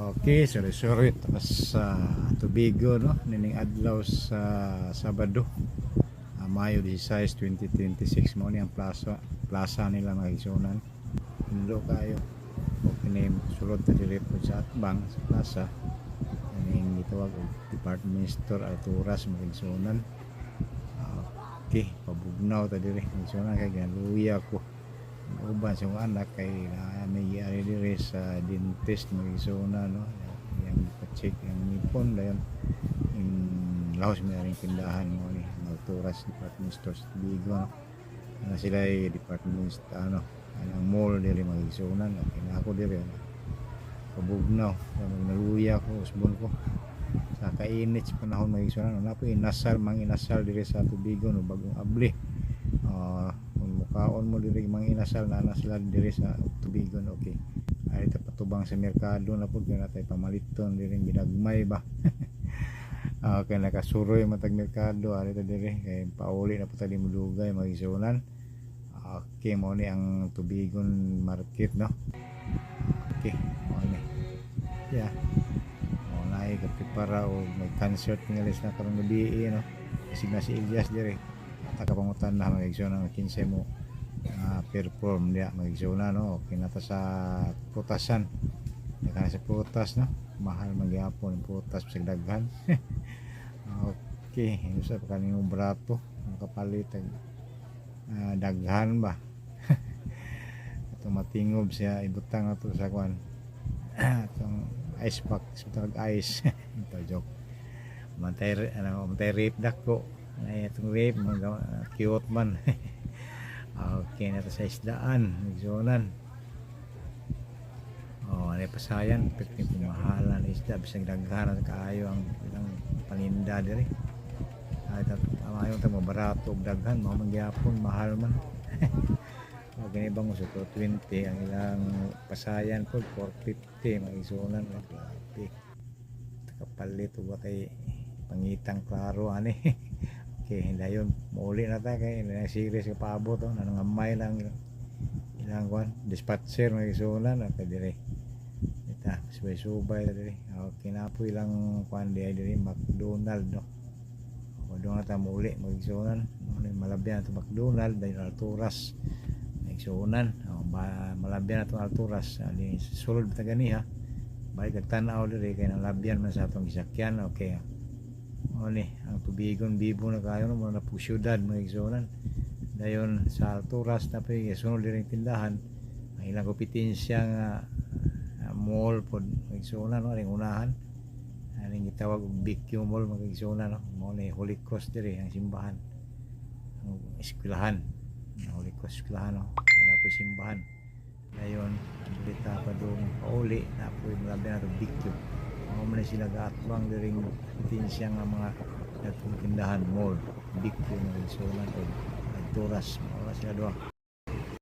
Okay, sorry, sorry. Tapos sa Tubigon, no? Nining adlaw sa Sabado. Mayo 16, 2026, mao ni ang plaza plaza nila, mga igsuonan. Pindo kayo. Okay ni sulod ta diri po sa atbang sa plaza. Kaning gitawag og department store Alturas, mga igsuonan. Okay, pabugnaw ta diri, mga igsuonan, kay ginaluya ko. Uban sa akong anak kay naa may giari diri sa dentist, mga igsuonan, no. Yang pa-check ang ngipon dayon in lahos may aring tindahan mo ni Alturas Department Store sa Tubigon, no. Ano sila ay department ano anang mall diri, mga igsuonan. Okay na ako diri, ano. Pabugnaw, naluya ko, usbon ko sa kainit sa panahon, mga igsuonan. Naa po inasal, Mang Inasal diri sa Tubigon, no, bagong abli. Kung mukaon mo diri Mang Inasal na sila diri sa Tubigon. Okay. Ay ta patubang sa merkado na pud kay natay pamaliton diri ginagmay ba. Okay, nakasuroy matag merkado ari ta diri kay pauli na pud ta di modugay, mga igsuonan. Okay, mao ni ang Tubigon Market, no. Okay, mao ni. Yeah. Mao na ay kaprepara og may concert tingali na karong gabi, no. Kasi na si Elias diri. Ta kapangutan na, mga igsuonan, ang 15 mo perform diya, mga igsuonan, no. Okay na ta sa prutasan. Daghan sa prutas, no. Mahal man gyapon ang prutas bisag daghan. Okay, usa pa kaning brato makapalit og daghan ba. Atong matingob siya ibutang ato sa kwan, atong ice pack, sa ice. Ito joke. Mantay ano, mantay rape dako. Ay atong rape mga cute man. Okay na ta sa isdaan, igsuonan. Oh, ano pasayan, perti mahalan isda bisag daghan na kaayo ang ilang paninda diri. Ay ta amayon ta mo barato og daghan, mao man gyapon mahal man. O gani bang uso 20 ang ilang pasayan po, 450, mga igsuonan, grabe. Kapalit og kay pangitang klaro ani. Okay, dayon muuli na ta kay na series ka paabot, oh, nanangamay lang ilang kwan dispatcher, mga igsuonan, okay diri. Ita, subay-subay ta diri. Okay na po ilang kwan di ay diri McDonald, no. O doon na ta muuli, mga igsuonan. Ano malabyan ato McDonald dayon Alturas. Mga igsuonan. O, ba, malabyan ato Alturas. Ali sulod ta ganiha. Balik kag tan-aw diri kay nalabyan man sa atong gisakyan. Okay. O ni ang Tubigon bibo na kayo, no, na po syudad, mga igsuonan. Dayon sa Alturas na po sunod diri tindahan ang ilang kompetensya nga mall pod, mga igsuonan, no, aring unahan. Aning gitawag og BQ Mall, mga igsuonan, no. Mao ni Holy Cross diri ang simbahan. Ang eskwelahan. Ang Holy Cross eskwelahan, no. Una po simbahan. Dayon dili ta pa doon pauli na po malabi na itong BQ. Mao man ni sila gaatbang diring kompetensya nga mga datong tindahan mall BQ, mga igsuonan, og Alturas. Mao na sila duha.